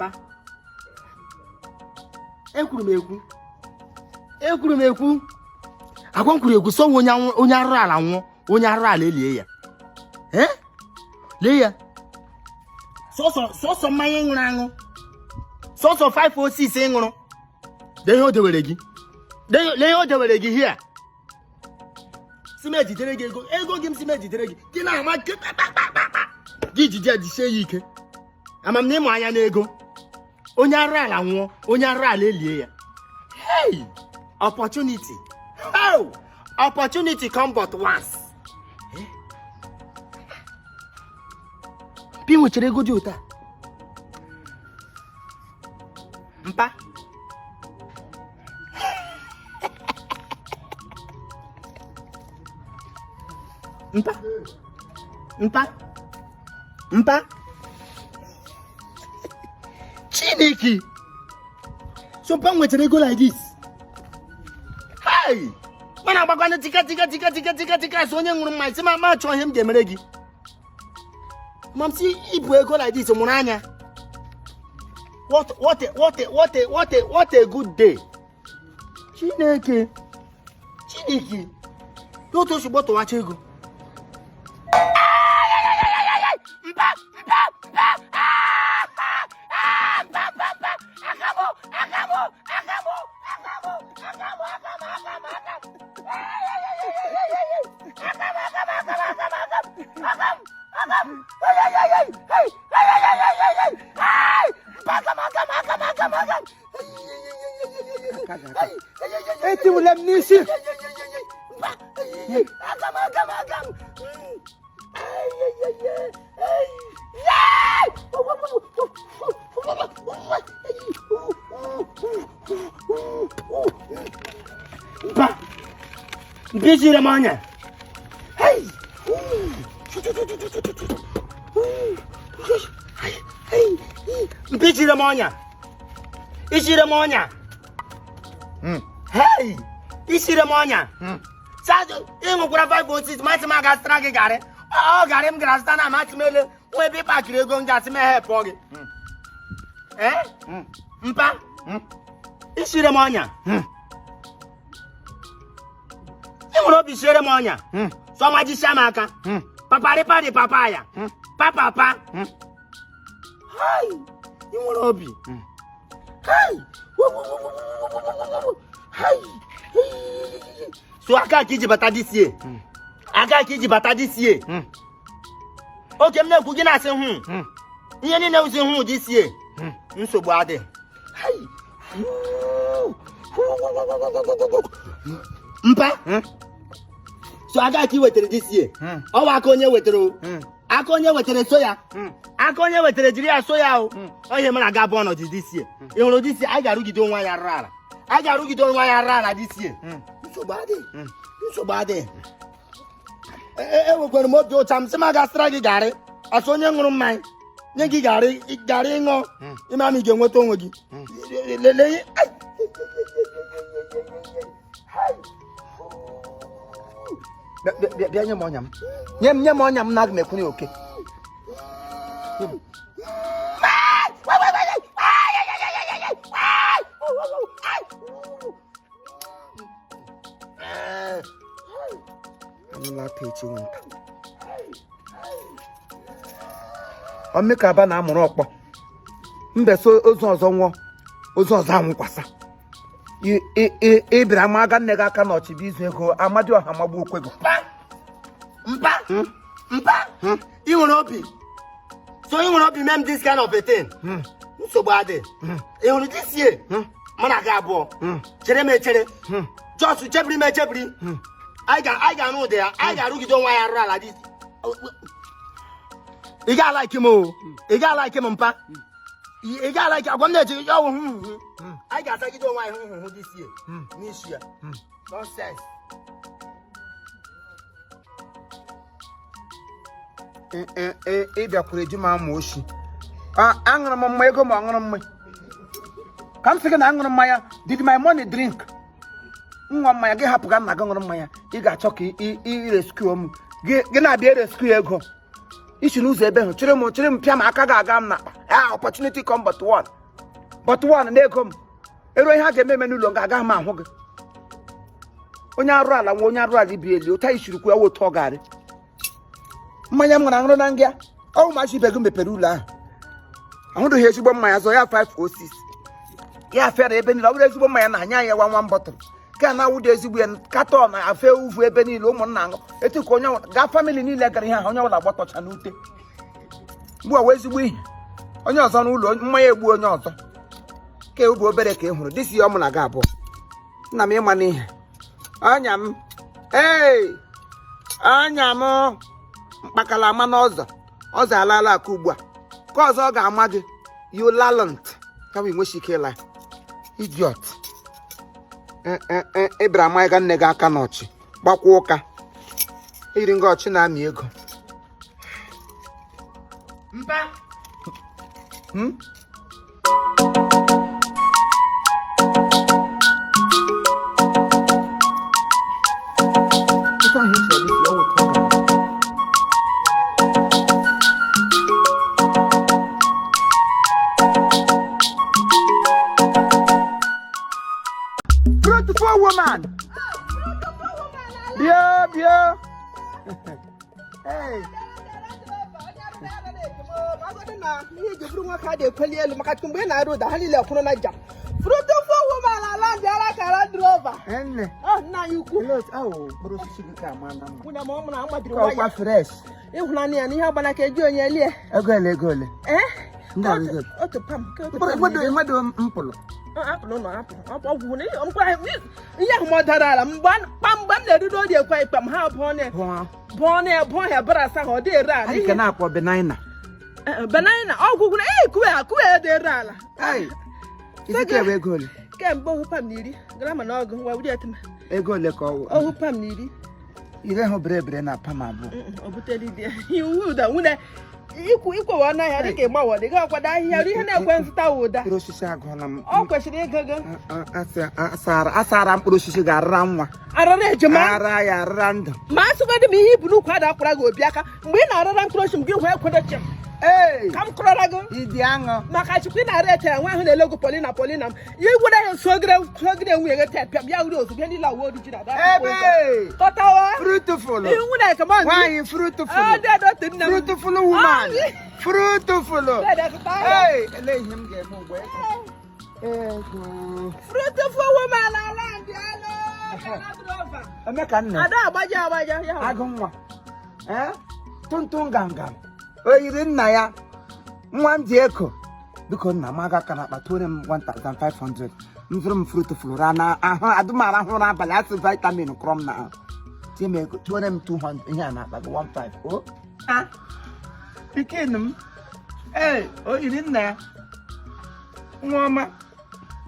Mpa, ekwuru m ekwu, ekwuru m ekwu, agwa m kwuru ekwu, so onye onye arụrụ ala nwụọ, onye arụrụ ala elie ya. Ee, lee ya, sọsọ sọsọ mmanya ị ṅụrụ aṅụ, sọsọ 506 ị ṅụrụ, lee ihe o dewere gị, lee ihe o dewere gị here. Sị m ejidere gị ego, ego gị m sị m ejidere gị, gị na-ama gị jide jisie ya ike. Ama m na ịmụ anya n'ego. Onye arụrụ ala nwụọ, onye arụrụ ala elie ya. Hey, opportunity, oh, opportunity come but once. Mpa nwechara ego dị otu a. Mpa, mpa, mpa, mpa, Chineke, so mpa nwetara ego like this. Hey, mana agbakwanụ tika tika tika tika tika tika, sị onye ṅụrụ mmanya, sị ma chọọ ihe m ga-emere gị. Ma m sị ibu ego like this mụrụ anya. What a, what a, what a, what a, what a good day. Chineke, Chineke, n'otu o si gbọtụwacha ego. Mpa, mpa, mpa, mpa, mpa, mpa, akamụ, akamụ, akamụ, akamụ, akamụ, akamụ, akamụ, akamụ. Akamụ, akamụ, akamụ, akamụ, akamụ, akamụ. Etiwule m n'isi. Mpa, mpa, isiri m ọnya. Mpa, isiri m ọnya, isiri m ọnya. Hey, isiri m ọnya. Ị ṅụkwara 506, masị m aga zụtara gị garị. Ọ garị m gara zụta na amasị m ele nwa ebe ị pakịrị ego m gasị m ehepụ gị. Ee, mpa, isiri m ọnya. Ị nwere obi siere m ọnya. Sọ majisia m aka. Paparịparị papa ya. Papapa. Hai, ị nwere obi. Hai. Hai. So aka ka iji bata this year. Aka ka iji bata this year. Oge m na-ekwu, gị na-asị hụ. Ihe niile wụzi hụ this year. Nsogbu adị. Hai. Mpa, so aka ka ị wetara this year. Ọwa aka onye wetara o. Aka onye wetara so ya. Aka onye wetara jiri ya so ya o. Ọ ihe mere aga bụ ọnọdụ this year. Ị hụrụ this year, anyị ga-arụgide onwe anyị arụrụ ala. Anyị ga-arụgide onwe anyị arụrụ ala this year. Nsogbu adị. Nsogbu adị. Enwekwara m obi ụcha m sị m aga zụtara gị garị. Asị onye ṅụrụ mmanya nye gị garị, garị ịṅụ ịma ma ị ga-enweta onwe gị. Lelee. Bịa nye m ọnya m, nye m, nye m ọnya m na aga m ekwunye oke. Anụla aka echi nwe nta omekaba na-amụrụ ọkpọ mbe so ozu ọzọ nwụọ, ozu ọzọ anwụkwasa. Ị bịara ma aga nne gị aka n'ọchị bụ izu ego amadioha magbu okwe gị. Mpa, mpa, ị nwere obi, so ị nwere obi mee m this kind of a thing. Nsogbu adị. Ị hụrụ this year, mụ na gị abụọ, chere m echere, just chebiri m echebiri. Anyị ga-arụ ụdị ya, anyị ga-arụgide onwe anyị arụrụ ala this. Ị ga-alike m o, ị ga-alike m mpa, ị ga-alike agwa m na-eji ọwụ hụ hụ. Anyị ga-asagide onwe anyị hụ hụ this year n'isi ya. Nonsense. Ị bịakwuru eji m amụ oshi. Aṅụrụ m mmanya ego ma ọ ṅụrụ mmanya ka m sị gị na aṅụrụ mmanya. Did my money drink? Nwa mmanya gị hapụ ga nna gị ṅụrụ mmanya. Ị ga-achọ ka ị rescue m, gị na-abịa rescue ego isi n'ụzọ ebe ahụ chịrị m, chịrị m pịa m aka ga-aga m n'akpa. Ah, opportunity come but one, but one na ego m eruo ihe a ga-eme eme n'ụlọ nga agaghị m ahụ gị. Onye arụ ala nwe onye arụ ala ibi eli ụta isiri kwu ya otu ọ garị mmanya m ṅụrụ aṅụrụ na ngịa ọ ụmụazị ibe gị mepere ụlọ ahụ ahụdụghị ezigbo mmanya zọ ya 506 ya fere ebe niile. Ọ bụrụ ezigbo mmanya na anya ya nwa nwa bottle ka na awụdị ezigbo ya carton afe uvu ebe niile. Ụmụnna aṅụ etu ka onye gaa family niile gara ihe ahụ, onye ọbụla gbọtọcha n'ute ugbu a wee ezigbo ihe onye ọzọ n'ụlọ mmanya egbu onye ọzọ ka ebu obere ka ị hụrụ dịsi ya ọmụ na gị abụọ. Nna m, ịma n'ihe ọnya m ee ọnya m mkpakala ama n'ọzọ ọzọ alaala aka ugbu a ka ọzọ ọ ga-ama gị. You lalent ka wee nwesi ike ịla idiot. Ị bịara ama ịga nne gị aka n'ọchị gbakwa ụka iri nga ọchị na-amị ego. Mpa. Hmm? Ife ahụ ị chọrọ isi, ọ wụ otu ọ ga-adị. Beautiful woman. Bịa bịa. Hey. Ihe eji bụrụ nwoke a ga-ekweli elu maka mgbe ị na-arụ ụda ha niile kwụrụ na jam. Fruitful woman ala bịara ka Land Rover. Nne. Ọ nna anyị ukwu. Hello. Awo, mkpụrụ osisi gị ka ama na mma. Nwunye m ọ mụrụ amadiri Ka ọkwa nwayọ. fresh. Ịhụnanya ya na ihe agbana ka eji onye lie. Ego ole, ego ole? Ee. Ndị a ego. Otu pam ke otu Mkpụrụ pam. mmadụ mmadụ mpụlụ. Apụl nọ apụl ọgwụ na ihe ahụ ma ọ dara ala mgbe kpam mgbe m na-eruru ori ekwe ikpe m ha abụọ na Hụọ. bụọ na ya bụọ ya bara asa ha ọ dị ere ala. Anyị ka na-akpọ benina. Banana ọgwụgwụ na ee kuwe akụwe dị ere ala. Hey. Isi ka ewe ego ole? Kemgbe ohu pam na iri grama na ọgụ nwa wuri etima. Ego ole ka ọ wụ? Ohu pam na iri. Ire hụ bere bere na pam abụọ. O butere ide iwu ụda nwunye ikwu ikwewe ọnụ ahịa dịka ịgbanwe dị gị kwado ahịhịa ihe na-ekwe nzụta ụda. Mkpụrụ osisi agụọla m. Ọ kwesịrị ịgo gị. Asara mkpụrụ osisi ga-arara nwa. Arara ejima. Ara ya arara ndụ. Ma asụgodị m ihe ibu n'ukwu ada akwara gị obi aka mgbe ị na-arara mkpụrụ osisi m gị hụ ekwedo chem. Ee. Ka m kụrọra gị. Ịdị aṅụ. Maka chukwu ị na-ara eche nwa ahụ na-ele gị polina polina m ya igwere ya sogere sogere nwunye gị tepịa bịa wuri ozugbo ihe niile awụ oriji na ada. Ebe. Tọtawa. Fruitful. Ihu nwunye ka m Nwaanyị fruitful. Ọ dị adọtị nne m. Fruitful woman. Fruitful. Dede, zụta ahịa. Hey, ele ihe m ga-eme ugbu a. Ego. Fruitful woman ala ndị alụ. Emeka nne. Ada agbaja agbaja ya. Agụ nwa. Eh? Tuntun gangam. O yiri nna ya. Nwa m ji eko. Biko nna m aga aka na akpa tụọrọ m 1500. M zụrụ m fruitful ra na ahụ adụmara ahụ n'abalị asị vitamin kụrọ m na ahụ. Tie m ego tụọrọ m 200 ihe a na-akpa gị 15. O. Ah. Pikin m. Ee, o yiri nna ya. Nwa ọma.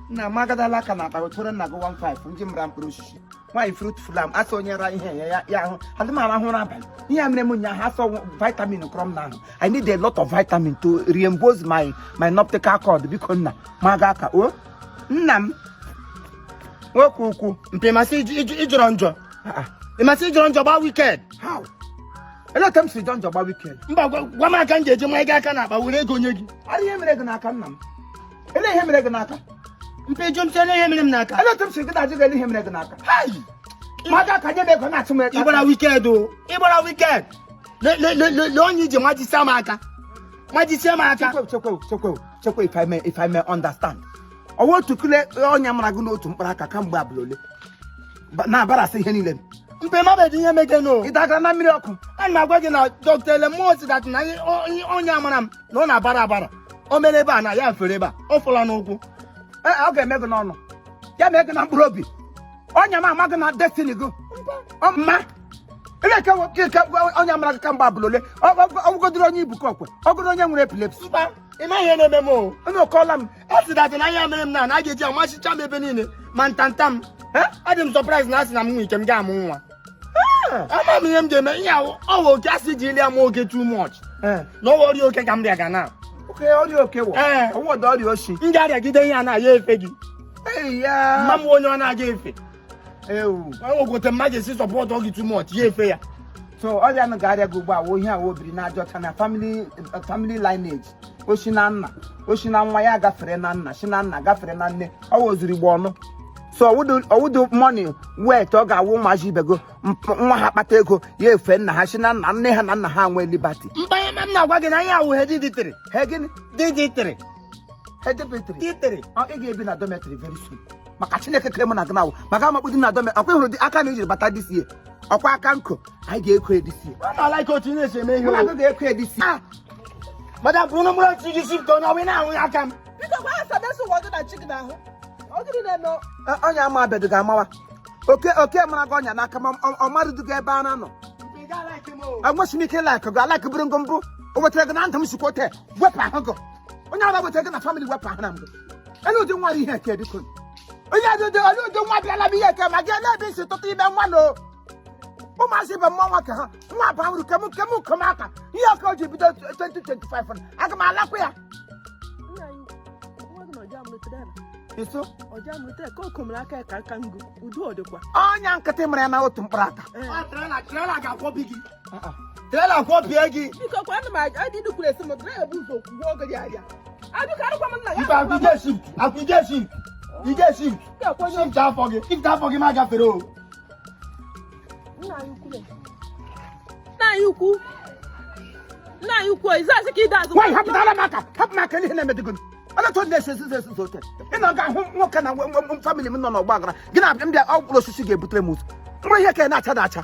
Nna m agadala aka na akpa gị tụọrọ nna gị 15 ndị mra mkpụrụ osisi. Nwaanyị fruitful am asị onye ra ihe ya ya ahụ adịmara ahụ n'abalị ihe a mere m ụnyaahụ asọ vitamin kụrọ m n'ahụ. I need a lot of vitamin to reimburse my optical cord. Biko nna m aga aka o nna m nwoke ukwu. Mpa, ịmasị ịjọrọ njọ. Ịmasị ịjọrọ njọ gbaa wicked. How? Ele otu m si jọ njọ gba wicked? Mba, gwa m aka m ga-eji ma ịga aka n'akpa were ego nye gị. Ara ihe mere gị n'aka nna m, ele ihe mere gị n'aka? Mpa, ịjụ m sị ele ihe mere m n'aka. Ele otu m si gị na-ajụ gị ele ihe mere gị n'aka? Ma aga aka nye m ego na-atụ m ego. Ịgbara wicked o, ịgbara wicked. Lee onye iji majisie m aka, majisie m aka. Chekwe chekwe chekwe chekwe, if I may understand, ọwa otu kule ọnya mara gị n'otu mkpụrụ aka kamgbe abụla ole na-abarasị ihe niile. Mpa, mabeghị ihe megeno. Ị dagara na mmiri ọkụ? Ana m agwa gị na dọkịta ele mmụọ si that na onye amara m na ọ na-abara abara o mere ebe a na ya fere ebe a ọ fọla n'ụkwụ. Ee, ọ ga-eme gị n'ọnụ ya mee gị na mkpụrụ obi ọnya m ama gị na destiny gị Ọ mma ele ke ọnya mara gị kamgbe abụla ole ọgwụgodoro onye ibuka ọkwe ọgụrụ onye nwere epilepsy. Mpa, ị maghị ihe na-eme m o. Onye ọkọọla m. A sị that na ihe mere m na a ga-eji amachicha m ebe niile ma ntanta m. Adị m surprise na asị na m nwee ike m ga-amụ nwa. Ama m ihe m ga-eme ihe ahụ ọ wụ oke asị ji ili ama oke too much na ọwa ọrịa oke ka m rịa ga na. Oke ọrịa oke wọ. Ee. Ọwụdọ ọrịa oshi. M ga-arịagide ihe a na ya efe gị. Ei ya. Mma m onye ọ na-aga efe. Ewu. Ogote mma ga-esi support gị too much ya efe ya. So ọrịa nụ ga-arịa gị ugbu a wụ ihe a wụ obiri n'aja ọcha na family lineage. O si na nna, o si na nwa ya gafere na nna, si na nna gafere na nne. Ọ wụziri igbo ọnụ. So ọwụdụ money wet ọ ga-awụ ụmụazị ibego nwa ha kpata ego ya efe nna ha, si na nna nne ha na nna ha nwee liberty. Mkpanye m na-agwa gị na ihe awụ hereditary. He gịnị? Hereditary. Hereditary. Titiri. Ị ga-ebi na dormitory very soon, maka Chineke kere mụ na gị na awụ maka amakpụ dị na dormitory. Ọkwa ịhụrụ dị aka na ijiri bata this year, ọkwa aka nkụ anyị ga-eko this year. Ọ na-ala ike otu ị na-esi eme ihe. Mụ na O gị ga-eko this year. Madam, bụrụ na mụrụ otu gị shift onye ọbụla na-ahụ aka m. Biko gwa ya sadesi ụwa gị na chi gị n'ahụ. Ọ gịnị na-eme? Ọnya ama abedu ga-amawa oke oke mara gị ọnya n'aka, ma ọ marụdugo ebe a na-anọ. Enweghị m ike like gị alike bụrụ ngụ mbụ o wetara gị na ndụ m, sikwa ote wepụ ahụ gị. Onye ọbụla wetara gị na family, wepụ ahụ na mbụ. Onye ụdị nwa ihe eke, biko, onye ụdị nwa bịala m ihe eke ma gị ele ebe isi tụta ime nwa na ụmụazị ibe mmụọ nwa ka ha nwa ba uru kem kem kem aka ihe ọka o ji bido 2025, aga m alakwa ya. Nna anyị, nwa gị na ọja amụlitere ya. Iso. Ọja amụlitere ka o komere aka ya ka aka ngụ udo ọ dịkwa. Ọnya nkịtị mara ya na otu mkpụrụ aka. Trailer ga-akwọbi gị, trailer kwọbie gị. Biko kwa, ana m adị dukwuru esi m dịrị ebu ụzọ kwuo oge ya abịa abịa arụkwa m nna ya. Mba, akwụ ije shift, akwụ ije shift, ije shift. Shift afọ gị, shift afọ gị ma gafere o. Nna anyị ukwu, nna anyị ukwu, nna anyị ukwu, izazi ka ide azụ. Nwaanyị, hapụtara m aka, hapụ m aka. Ihe na-emedịgo ọlọtọ na-esi esi esi esi ote ị na ga ahụ nwoke na family m nọ n'ọgba aghara gị na-abịa mbịa ọgwụrụ osisi ga-ebutere m ụzọ mkpụrụ ihe ka ị na-acha na acha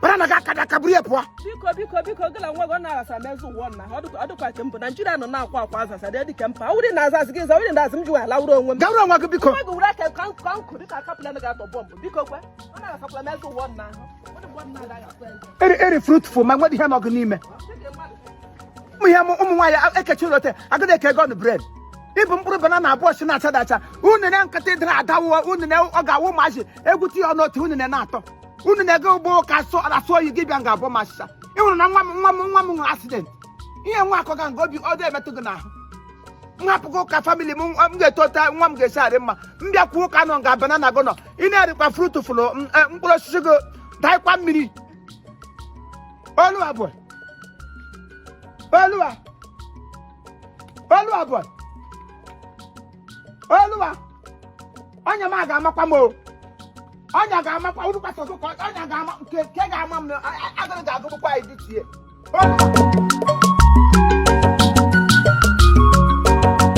bara na gị aka dị aka buru ya pụọ. Biko, biko, biko, gị na nwa gị ọ na-aghasa mezụ ụwa nna ọ dịkwa ka mbụ Naijiria nọ na-akwa akwa azasa dị dị ka mpa ọ wụrụ na aza azụ gị za wụrụ na azụ m ji wee lawụrụ onwe m. Gawuru onwe gị, biko. Nwa gị were aka ka nkụ dịka akapụla na ga-atọ bọmbụ. Biko kwe, ọ na-aghasapụla mezụ ụwa nna ahụ. Ọ dị mgbe nna agaghị akwa eze. Eri eri fruitful ma nwere ihe nọ gị n'ime. Ụmụ ihe ụmụ nwaanyị ekechiri ote agụdị eke ego bread ịbụ mkpụrụ banana abụọ si na-acha dacha unene nkịtị dịrị adawụọ unene ọ ga-awụ ụmụazị egwu tinye ọnụ otu unene na-atọ unene gị ugbo ka asụ asụ oyi gị bịa nga abụọ ma achịcha ị hụrụ na nwa m nwa m nwa m nwere accident ihe nwa akọ ga nga obi ọ dị emetụ gị n'ahụ. M hapụgo ụka family m, m ga-etota nwa m ga-esi arị mma. M bịakwuo ụka nọ nga banana gị nọ ị na-erikwa fruitful mkpụrụ osisi gị daịkwa mmiri. Olu abụọ, oluwa, olu abụọ, oluwa, ọnya m a ga-amakwa m o, ọnya ga-amakwa uru kwasị ọkụkọ, ọnya ga-ama nke nke ga-ama m na agụrụ ga-agụgbukwa anyị dị tie. Oluwa.